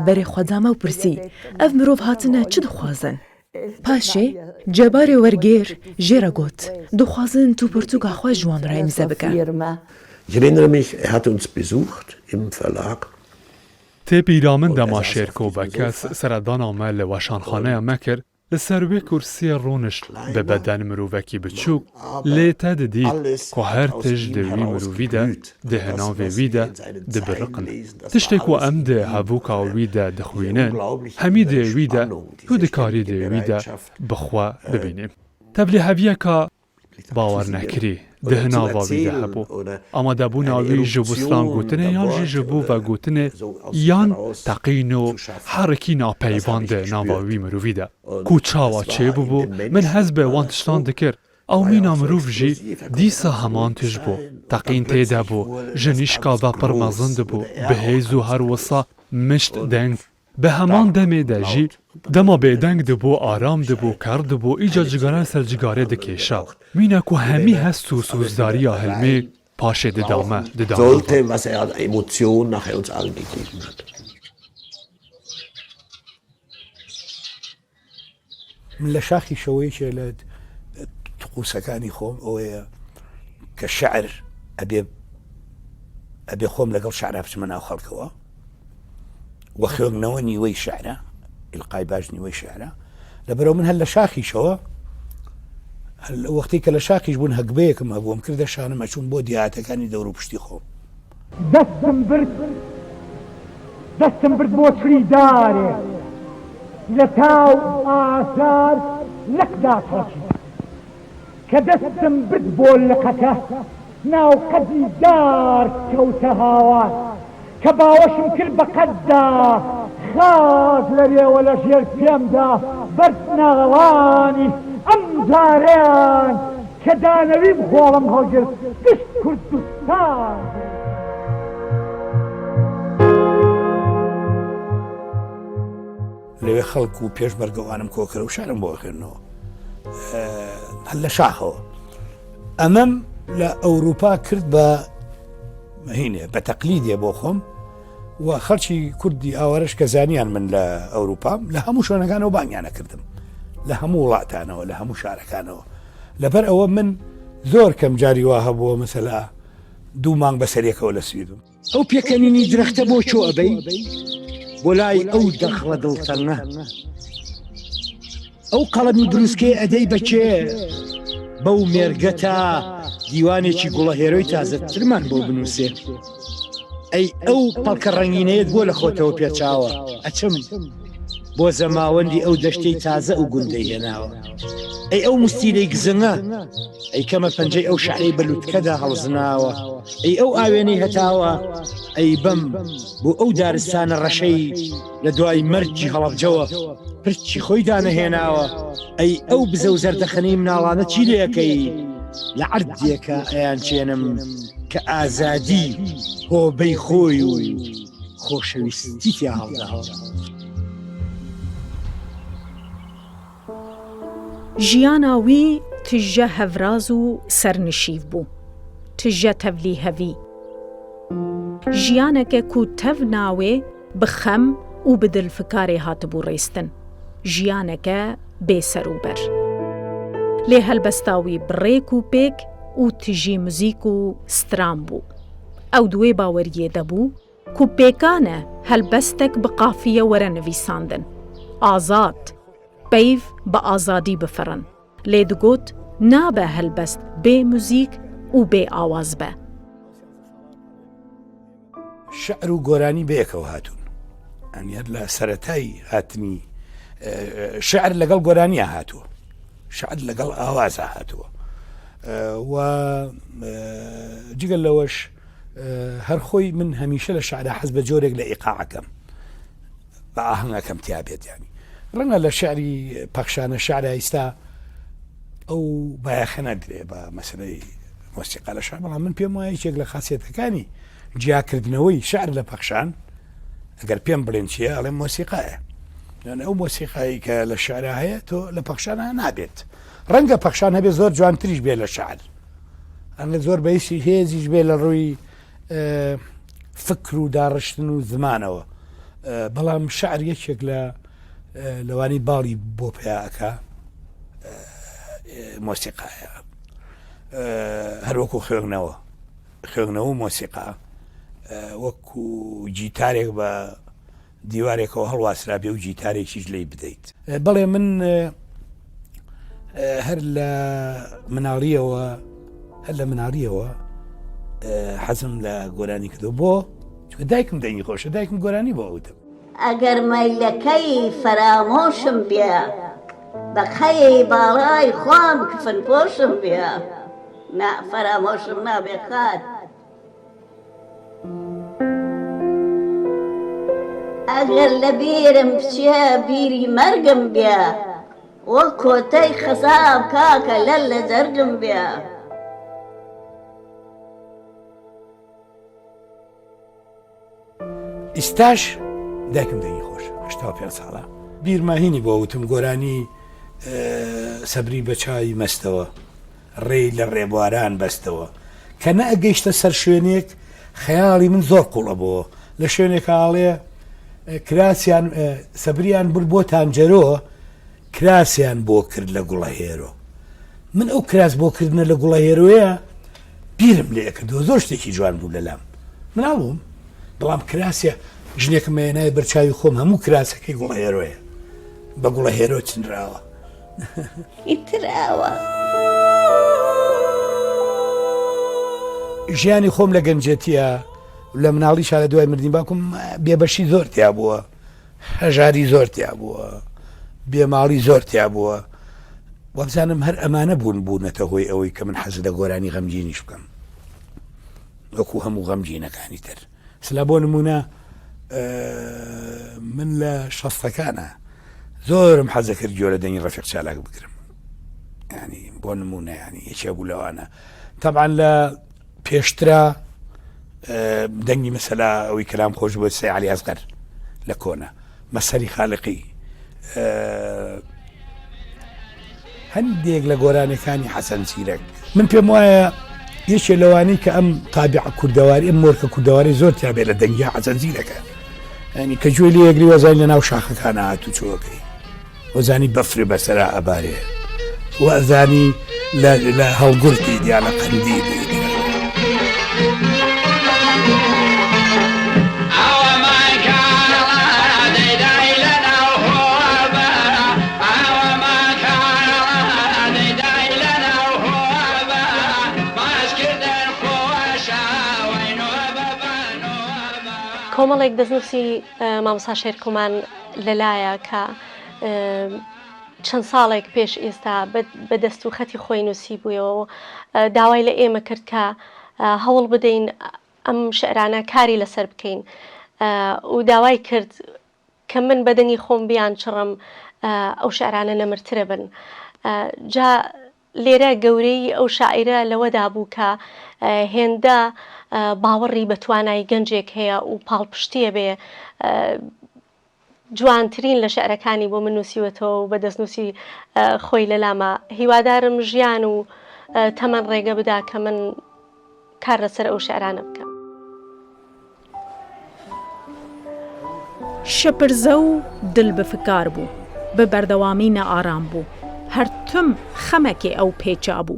Berê xwe da me û pirsî, ev mirov hatine çi dixwazin? Paşê Cebarê wergêr jê re got, dixwazin tu pirtûka xwe ji wan re îmze bike. Ich erinnere mich, er hatte uns besucht im Verlag. Tê bîra min dema Şêrko Bekes seredana me li weşanxaneya me kir, li ser wê kursiyê rûnişt, bi beden mirovekî biçûk, lê te didît ku her tişt di wî mirovî de, di hinavê wî de, dibiriqin. Tiştê ku em di hevûka wî de dixwînin, hemî dê wî de, tu dikarî dê wî de bi xwe bibînî. Tevlîheviyeka bawernekirî di hinava wî de hebû. Amadebûna wî ji bo strangotinê yan jî ji bo vegotinê yan teqîn û herikî napeyvan di nava wî mirovî de. Ku çawa çêbûbû, min hez bi wan tiştan dikir. Ew mîna mirov jî dîsa heman tişt bû. Teqîn tê de bû, ji nîşka ve pir mezin dibû, bi hêz û her wisa mişt deng. Bi heman demê de jî dema bêdeng dibû, aram dibû, ker dibû, îca cigare li ser cigarê dikêşa. Mîna ku hemî hest û sozdariya hilmê paşê dida me, dida me. Sollte, was er an Emotionen nachher uns allen gegeben hat. من لە شاخی شەوەیەکێ لە تقوسەکانی خۆم ئەوەیە کە شعر ئەبێ ئەبێ خۆم لەگەڵ شعرا بچمە ناو خەڵکەوە و خوێندنەوە نیوەی شعرە، ئیلقای باش نیوەی شعرە. لەبەرەوە من هەر لە شاخیشەوە، هەر لە وەختی کە لە شاخیش بوون، هەگبەیەکم هەبووم کردە شانم، ئەچووم بۆ دیهاتەکانی دەور و پشتی خۆم. دەستم برد، دەستم برد بۆ چری دارێ، لە تاو ئازار لەک داتۆچی. کە دەستم برد بۆ لقەکە، ناو قەدی دار کەوتە هاوار. کە باوەشم کرد بە قەددا، خاک لە رێوە لە ژێر پێمدا، بەرد ناوەوانی ئەم جارەیان کە دانەویم خۆڵم هەڵگرت گشت کوردستان. لەوێ خەڵک و پێشمەرگەوانم کۆکرە و شعرم بۆ ئەخوێنەوە هەر لە شاخەوە. ئەمەم لە ئەوروپا کرد بە هینێ بە تەقلیدێ بۆ خۆم و خەڵکی کوردی ئاوارەش کە زانیان من لە ئەوروپام، لە هەموو شوێنەکانەوە بانگیانە کردم. لە هەموو وڵاتانەوە، لە هەموو شارەکانەوە. لەبەر ئەوە من زۆر کەم جاری وا هەبووە، مەسەلا، دوو مانگ بەسەر یەکەوە لە سوید بم. ئەو پێکەنینی درەختە بۆ چۆ ئەبەی؟ بۆ لای ئەو دەخڵە دڵتەنگە. ئەو قەڵەمی بروسکێ ئەدەی بەچێ؟ بەو مێرگەتە دیوانێکی گوڵە هێرۆی تازەترمان بۆ بنووسێ. ئەی ئەو پەڵکە ڕەنگینەیەت بۆ لە خۆتەوە پێچاوە؟ ئەچم بۆ زەماوەندی ئەو دەشتەی تازە و گوندەی هێناوە. ئەی ئەو مستیلەی گزنگە، ئەی کەمە پەنجەی ئەو شەعرەی بە لوتکەدا هەڵزناوە. ئەی ئەو ئاوێنەی هەتاوە، ئەی بەم بۆ ئەو دارستانە ڕەشەی لە دوای مەرگی هەڵەبجەوە پرچی خۆی دانەهێناوە. ئەی ئەو بزە و زەردەخەنەی مناڵانە چی لێ ئەکەی؟ لە عەردێکە ئەیان چێنم کە ئازادی هۆبەی خۆی و خۆشەویستی تیا هەڵداوە. ژیانا وی tije hevraz û sernişîv bû, tije tevlîhevî. Jiyaneke ku tev nawê bi xem û bi dilfikarê hatibû rêstin. Jiyaneke bê serûber. Lê helbesta wî bi rêk û pêk û tijî muzîk û stran bû. Ew di wê baweriyê de bû ku pêkan e helbestek bi qafiye were nivîsandin. Azad, peyv bi azadî bifirin. Lê digot, nabe helbest bê muzîk û bê awaz be. شعر و گۆرانی بەیەکەوە هاتوون. یانی هەر لە سەرەتای هاتنی، ئە، شعر لەگەڵ گۆرانیە هاتووە. شعر لەگەڵ ئاوازە هاتووە. ئە، و، ئە، جگە لەوەش، ئە، هەر خۆی من هەمیشە لە شعرا حەز بە جۆرێک لە ئیقاعەکەم، بە ئاهەنگەکەم تیا بێت، یانی. ڕەنگە لە شعری پەخشانە شعرە ئیستا ئەو بایەخە نەدرێ بە مەسەلەی مۆسیقا لە شعر، بەڵام من پێم وایە یەکێک لە خاسیەتەکانی جیاکردنەوەی شعر لە پەخشان، ئەگەر پێم بڵێن چییە، ئەڵێم مۆسیقایە. یان ئەو مۆسیقایی کە لە شعرا هەیە، تۆ لە پەخشانە نابێت. ڕەنگە پەخشان هەبێت زۆر جوانتریش بێت لە شعر. ئەنگە زۆر بەیسی هێزیش بێت لە ڕووی، ئە، فکر و داڕشتن و زمانەوە. ئە، بەڵام شعر یەکێک لە، ئە، لەوانی باڵی بۆ پیا ئەکا، ئە، مۆسیقایە. ئە، هەر وەکو خوێندنەوە. خوێندنەوە و مۆسیقا، ئە، وەکو جیتارێک بە دیوارێکەوە هەڵواسرا بێ و جیتارێکیش لێی بدەیت. ئە، بەڵێ من، ئە، ئە، هەر لە مناڵیەوە، هەر لە مناڵیەوە، ئە، حەزم لە گۆرانی کردو. بۆ؟ چونکە دایکم دەنگی خۆشە، دایکم گۆرانی بۆ ئەوتم. ئەگەر مەیلەکەی فەرامۆشم بێ، بە خەیەی باڵای خۆم کفن پۆشم بێ. نا، فەرامۆشم نابێ خات. ئەگەر لە بیرم بچێ بیری مەرگم بێ، وەک کۆتەی خەساب کاکە لەل لە جەرگم بێ. ئیستاش دایکم دەنگی خۆش، هەشتا و پێنج ساڵە. بیرماهینی بۆ وتم گۆرانی، ئە، سەبری بە چاوی مەستەوە، ڕێی لە ڕێبواران بەستەوە، کە نە ئەگەیشتە سەر شوێنێک، خەیاڵی من زۆر قوڵە بۆ. لە شوێنێک ئاڵێ، ئە، کراسیان، ئە، سەبریان برد بۆ تانجەرۆ، کراسیان بۆ کرد لە گوڵە هێرۆ. من ئەو کراس بۆ کردنە لە گوڵە هێرۆیە بیرم لێ کردەوە. زۆر شتێکی جوان بوو لەلام. مناڵ بووم. بەڵام کراسە ژنێکم مەیەنای بەرچاوی خۆم هەموو کراسەکەی گوڵە هێرۆیە. بە گوڵە هێرۆ چنراوە. ئیتر ئاوا. ژیانی خۆم لە گەنجێتیە، لە مناڵیشا لە دوای مردنی باوکم بێبەشی زۆر تیا بووە. هەژاری زۆر تیا بووە، بێماڵی زۆر تیا بووە. وابزانم هەر ئەمانە بوون، بوونەتە هۆی ئەوەی کە من حەز لە گۆرانی غەمگینیش بکەم، وەکو هەموو غەمگینەکانی تر. سلا بۆ نمونە، ئە، من لە شەستەکانە زۆرم حەز دەکرد گوێ لە دەنگی ڕەفیق چالاک بگرم. یعنی، بۆ نمونە، یعنی، یەکێ بوو لەوانە. تەبعەن لە پێشترە، ئە، دەنگی مەسەلا ئەوی کەلام خۆش بۆ سەی عەلی ئەسغەر لە کۆنە، مەسەری خالقی، ئە، هەندێک لە گۆرانەکانی حەسەن زیرەک. من پێم وایە یەکێ لەوانەی کە ئەم تابع کوردەواری، ئەم مۆرکە کوردەواری زۆر تیابێ لە دەنگی حەسەن زیرەکە. یعنی کە گوێ لێ یەگری وەزای لە ناو شاخەکانە هاتوو چۆکەی. وەزانی بەفرێ بەسەرا ئەبارێ، وەزانی لە، لە هەڵگورتی دیا، لە قەندیلی دیا. کۆمەڵێک دەستنووسی، ئە، مامۆستا شێرکۆمان لەلایە کە، ئە، چەند ساڵێک پێش ئێستا بە، بە دەست و خەتی خۆی نووسیبوویەوە و، ئە، داوای لە ئێمە کرد کە، ئە، هەوڵ بدەین ئەم شعرانە کاری لەسەر بکەین، ئە، و داوای کرد کە من بە دەنگی خۆم بیانچڕم، ئە، ئەو شعرانە نەمرترە بن. ئە، جا لێرە گەورەیی ئەو شاعیرە لەوەدا بوو کە، ئە، هێندە، ئە، باوەڕی بە توانای گەنجێک هەیە و پاڵپشتیە بێ، ئە، جوانترین لە شعرەکانی بۆ من نووسیوەتەوە و بە دەستنووسی، ئە، خۆی لە لاما. هیوادارم ژیان و، ئە، تەمەن ڕێگە بدا کە من کار لەسەر ئەو شعرانە بکەم. Şepirze û dilbifikar bû, bi berdewamî nearam bû. Her tim xemekê ew pêça bû.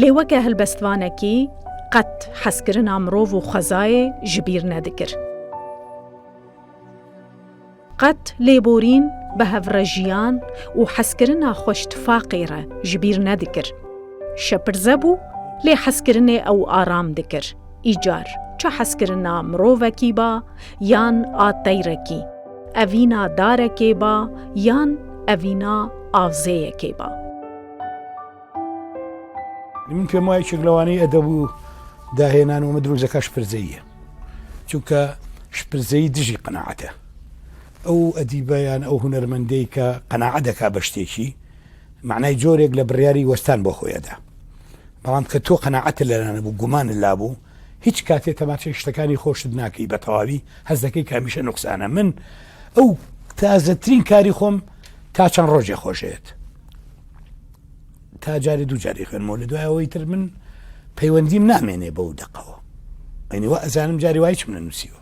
Lê weke helbestvanekî qet hezkirina mirov û xwezayê ji bîr nedikir. Qet lêborîn, bi hev re jiyan û hezkirina xweştifaqê re ji bîr nedikir. Şepirze bû, lê hezkirinê ew aram dikir. Îcar, çi hezkirina mirovekî ba yan a teyrekî, evîna darekê ba yan evîna avzêyekê ba. Min پێم وایە یەکێک لەوانەی ئەدەب و داهێنان و ئەمە دروزەکە شپرزەییە. چونکە شپرزەیی دژی قەناعەتە. ئەو ئەدیبە یان ئەو هونەرمەندەی کە قەناعەت دەکا بە شتێکی، مەعنای جۆرێک لە بڕیاری وەستان بۆ خۆی ئەدا. بەڵام کە تۆ قەناعەتت لەلا نەبوو، گومانت لابوو، هیچ کاتێ تەماشای شتەکانی خۆشت ناکەی بە تەواوی، هەست دەکەی کە هەمیشە نوقسانە. من ئەو تازەترین کاری خۆم تا چەند ڕۆژێ خۆشەوێت. تا جارێ دوو جارێ خوێنمەوە، لە دوای ئەوەی تر من پەیوەندیم نامێنێ بەو دەقەوە. یعنی، وا ئەزانم جارێ وای چم نەنووسیوە.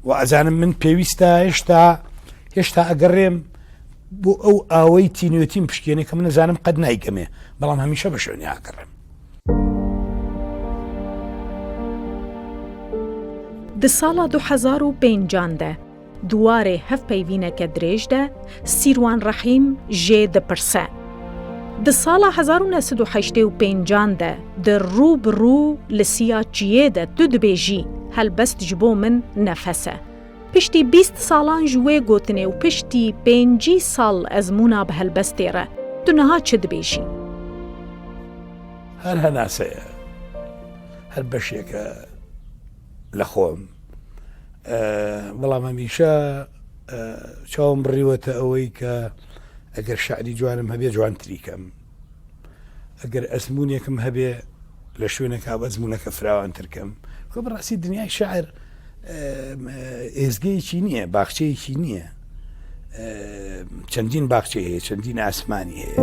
وا ئەزانم من پێویستە هێشتا، هێشتا ئەگەڕێم بۆ ئەو ئاوەی تینوێتیم پشکێنێ کە من ئەزانم قەت نایگەمێ، بەڵام هەمیشە بە شوێنی ئاگەڕێم. Di sala du hezar û pêncan de, di warê hevpeyvîneke dirêj de, Sîrwan Rehîm jê dipirse. Di sala hezar û neh sed û heştê û pêncan de, di rû bi rû li siya çiyê de tu dibêjî, helbest ji bo min nefes e. Piştî bîst salan ji wê gotinê û piştî pêncî sal ezmûna bi helbestê re, tu niha çi dibêjî? هەر هەناسەیە، هەر بەشێکە لە خۆم. ئە، بەڵام هەمیشە، ئە، چاوم بڕیوەتە ئەوەی کە ئەگەر شعری جوانم هەبێ، جوانتری کەم. ئەگەر ئەزموونێکم هەبێ، لە شوێنێکا بە ئەزموونەکە فراوانتر کەم. خۆ بەڕاستی دنیای شعر، ئە، ئێزگەیەکی نییە، باخچەیەکی نییە. ئە، چەندین باخچەی هەیە، چەندین ئاسمانی هەیە.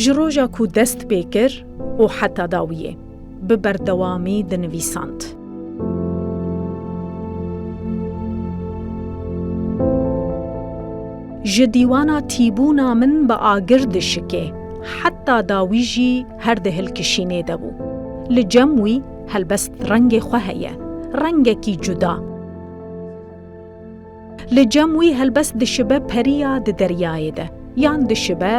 Ji roja ku dest pê kir û heta dawiyê bi berdewamî dinivîsand. Ji dîwana tîbûna min bi agir dişikê, heta dawî jî her di hilkişînê de bû. Li cem wî helbest rengê xwe heye, rengekî cuda. Li cem wî helbest dişibe periya di deryayê de, yan dişibe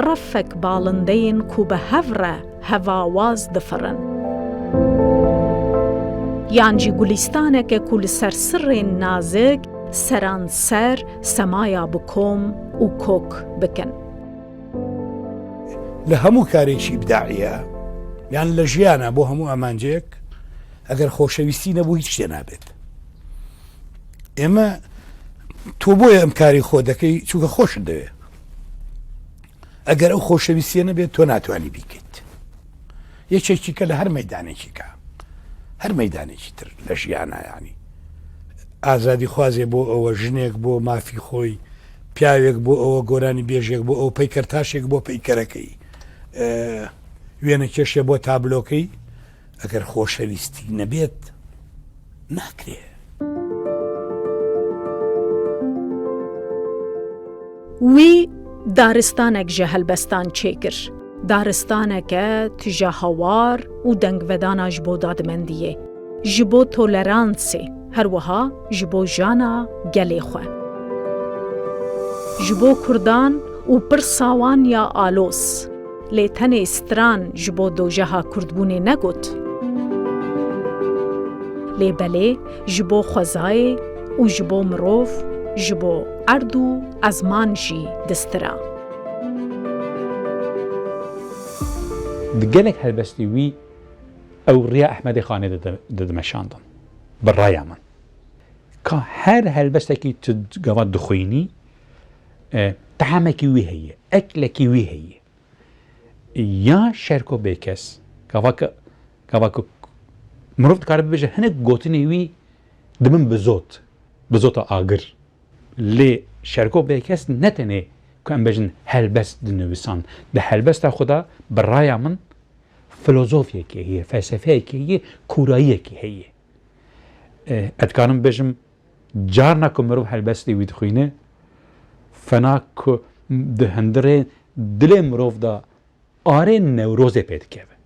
refek balindeyên ku bi hev re hevawaz difirin. Yan jî gulîstaneke ku li ser sirrên nazik seranser semaya bi kom û kok bikin. لە هەموو کارێکی ئیبداعیە، یان لە ژیانە بۆ هەموو ئامانجێک، ئەگەر خۆشەویستی نەبوو، هیچ شتێ نابێت. ئێمە، تۆ بۆیە ئەم کاری خۆ دەکەی، چونکە خۆشت دەوێ. ئەگەر ئەو خۆشەویستیە نەبێت، تۆ ناتوانی بیکەیت. یەکێکی کە لە هەر مەیدانێکی کە، هەر مەیدانێکی تر لە ژیانە، یعنی، ئازادی خوازێ بۆ ئەوە، ژنێک بۆ مافی خۆی، پیاوێک بۆ ئەوە، گۆرانی بێژێک بۆ ئەو، پەیکەرتاشێک بۆ پەیکەرەکەی، ئە، وێنە کێشێ بۆ تابلۆکەی. ئەگەر خۆشەویستی نەبێت، ناکرێ. Wî daristanek ji helbestan çêkir. Daristaneke tije hawar û dengvedana ji bo dadmendiyê, ji bo toleransê, her wiha ji bo jana gelê xwe. Ji bo kurdan û pirsa wan ya aloz. Lê tenê stran ji bo dojeha kurdbûnê negot. Lê belê ji bo xwezayê û ji bo mirov, ji bo erd û ezman jî distira. Di gelek helbestê wî ew riya Ehmedê Xanê didi-, didimeşandin. Bi raya min. Ka her helbestekî tu gava dixwînî, e, tehemekî wî heye, eklekî wî heye. Ya Şerko Bêkes, gava ku, gava ku mirov dikare bibêje hinek gotinê wî dibin bi zot, bi zota agir. Lê Şerko Bêkes ne tenê ku em bêjin helbest dinivîsan. Di helbesta xwe de bi raya min filozofiyekê heye, felsefeyekê heye, kûrayiyekê heye. Eh, ez dikarim bêjim, carna ku mirov helbestê wî dixwîne, fena ku di hundirê dilê mirov de arê Newrozê pê dikeve.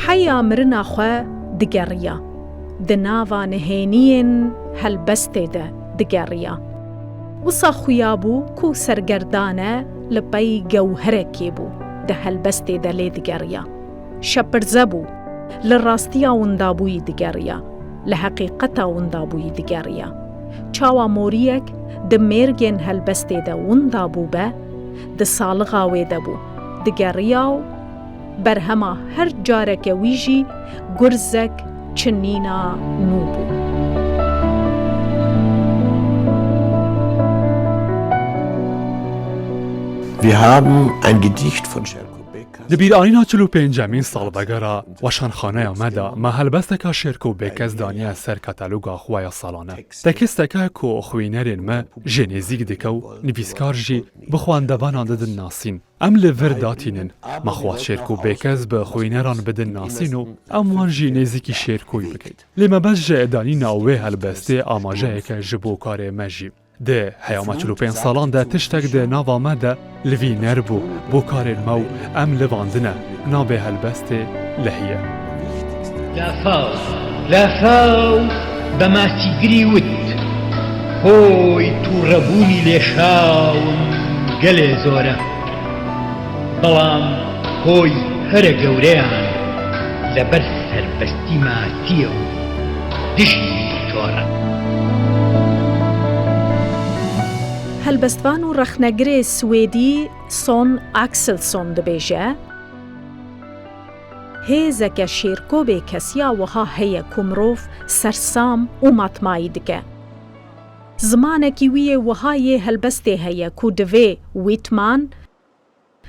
Heya mirina xwe digeriya. Di nava nihêniyên helbestê de digeriya. Wisa xuya bû ku sergerdane li pey gewherekê bû, di helbestê de lê digeriya. Şepirze bû, li rastiya windabûyî digeriya, li heqîqeta windabûyî digeriya. Çawa moriyek di mêrgên helbestê de winda bûbe, di salixa wê de bû, digeriya û berhema her careke wî jî gurzek çinîna nû bû. Wir haben ein Gedicht von Scherko Bekas. Di bîranîna çil û pêncemîn salvegera weşanxaneya me de me helbesteka Şêrko Bêkes daniye ser kataloga xwe ya salane. Teksteke ku xwînerên me jê nêzîk dike û nivîskar jî bi xwendevanan didin nasîn. Em li vir datînin. Me xwest Şêrko Bêkes bi xwîneran bidin nasîn û em wan jî nêzîkî Şêrkoyî bikin. Lê me bes ji danîna wê helbestê amajeyeke ji bo karê me jî. Di heyama çil û pênc salan de tiştek di nava me de livîner bû bo karên me û em livandine, navê helbestê Lehî ye. Lafao, lafao bemasigrî wit, hoi tûrebûnî lêşawin gelê zor e. Belam hoi here gewreyan leber serbestî masiye û dijî şor e. Helbestvan û rexnegirê Swêdî Son Axelsson dibêje, hêzeke şêrkobê kesiya wiha heye ku mirov sersam û matmayî dike. Zimanekî wî yê wiha yê helbestê heye ku divê Whitman,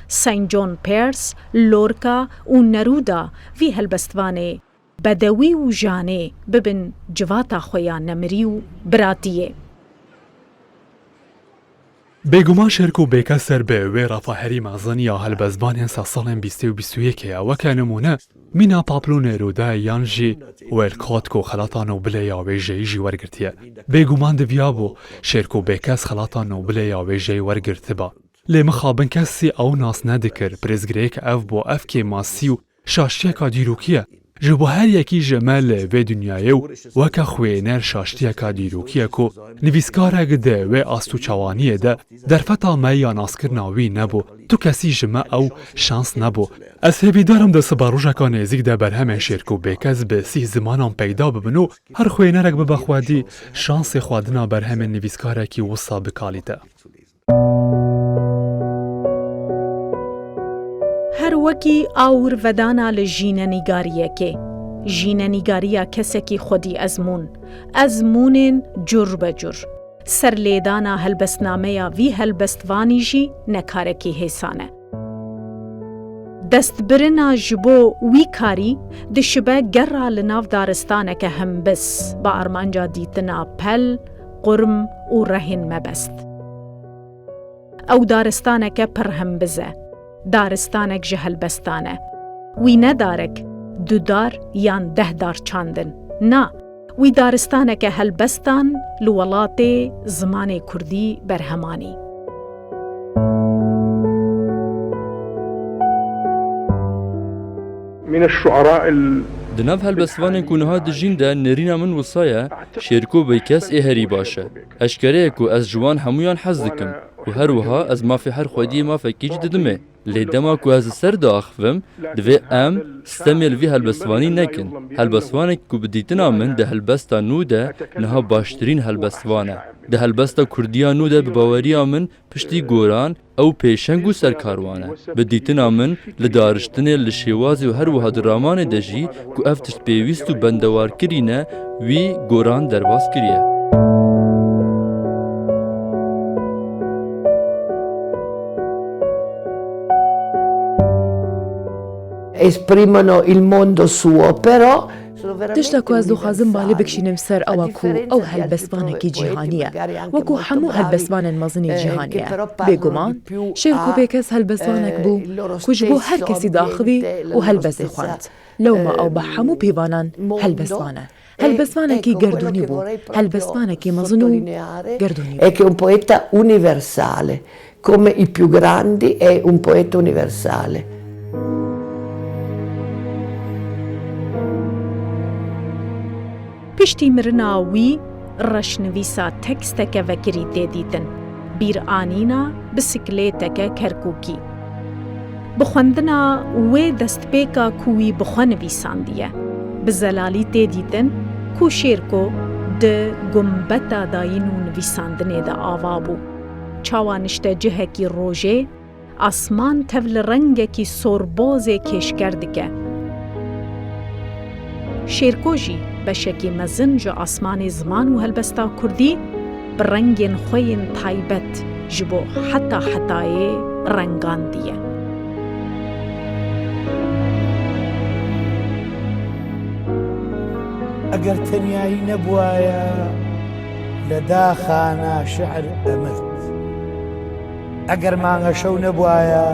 Saint John Perse, Lorca û Neruda vî helbestvanê bedewî û janê bibin civata xwe ya nemirî û biratiyê. Bêguman Şêrko Bêkes ser bi wê rafa herî mezin ya helbestvanên sedsalên bîstê û bîst û yekê ye. Weke nimûne, mîna Pablo Neruda yan jî Walcott ku xelata Nobilê ya wêjeyî jî wergirtiye. Bêguman diviyabû Şêrko Bêkes xelata Nobilê ya wêjeyî wergirtiba. Lê mixabin kesî ew nas nedikir, pirsgirêk ev bû, ev kêmasî û şaştiyeka dîrokî ye. Ji bo her yekî ji me li vê dinyayê û weke xwêner şaştiyeka dîrokî ye ku nivîskarek di wê ast û çawaniyê de derfeta me ya naskirina wî nebû. Tu kesî ji me ew şans nebû. Ez hêvîdar im di sibarojeka nêzîk de berhemên Şêrko Bêkes bi sîh zimanan peyda bibin û her xwênerek bibe xwedî şansê xwedina berhemên nivîskarekî wisa bikalîte. Her wekî awirvedana li jînenîgariyekê, jînenîgariya kesekî xwedî ezmûn, ezmûnên cur be cur, serlêdana helbestnameya vî helbestvanî jî ne karekî hêsan e. Destbirina ji bo wî karî dişibe gerra li nav daristaneke hembis, bi armanca dîtina pel, qurm û rehên mebest. Ew daristaneke pir hembiz e. Daristanek ji helbestan e. Wî ne darek, du dar yan deh dar çandin. Na, Wî daristaneke helbestan li welatê zimanê kurdî berhem anî. من الشعراء ال- Di nav helbestvanên ku niha dijîn de nêrîna min wisa ye, Şêrko Beykes ê herî baş e. Eşkere ye ku ez ji wan hemûyan hez dikim û her wiha ez mafê her xwediyê mafekî jî didim ê. Lê dema ku ez li ser diaxivim, divê em stemê li vî helbestvanî nekin. Helbestvanek ku bi dîtina min di helbesta nû de niha baştirîn helbestvan e. Di helbesta kurdiya nû de bi baweriya min piştî Goran ew pêşeng û serkarwan e. Bi dîtina min li dariştinê, li şêwazê û her wiha di ramanê de jî ku ev tişt pêwîst û bendewarkirî ne, wî Goran derbas kiriye. Esprimono il mondo suo, però sono veramente Tişta ku ez dixwazim balê universali. bikişînim ser ew e ku ew helbestvanekî cîhanî ye, wekû hemû helbestvanên mezinî cîhanî ye. Bêguman, Şêrko Beykes helbestvanek bû ku ji bo her kesî diaxivî û helbestê xwend. Lewma ew bi hemû pîvanan helbestvan e. Helbestvanekî gerdûnî bû, helbestvanekî mezin û gerdûnî bû. È che è un poeta universale, come i più grandi è un poeta universale. Piştî mirina wî, reşnivîsa teksteke vekirî tê dîtin, bîranîna bisiklêteke kerkûkî. Bi xwendina wê destpêka ku wî bi xwe nivîsandiye, bi zelalî tê dîtin ku Şêrko di gumbeta dayîn û nivîsandinê de ava bû. Çawa nişte cihekî rojê, asman tev li rengekî sorbozê kêşker dike. Şêrko jî beşekî mezin ji asmanê ziman û helbesta kurdî bi rengên xwe yên taybet ji bo heta hetayê rengandiye. ئەگەر تەنیایی نەبوایە لە داخانا شعر ئەمرد. ئەگەر مانگە شەو نەبوایە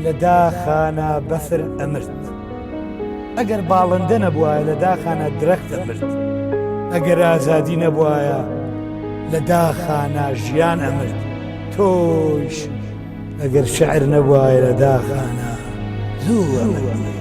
لە داخانا بەفر ئەمرد. ئەگەر باڵندە نەبوایە لە داخانا درەخت ئەمرد. ئەگەر ئازادی نەبوایە لە داخانا ژیان ئەمرد. تۆیش ئەگەر شعر نەبوایە لە داخانا زوو ئەمرد.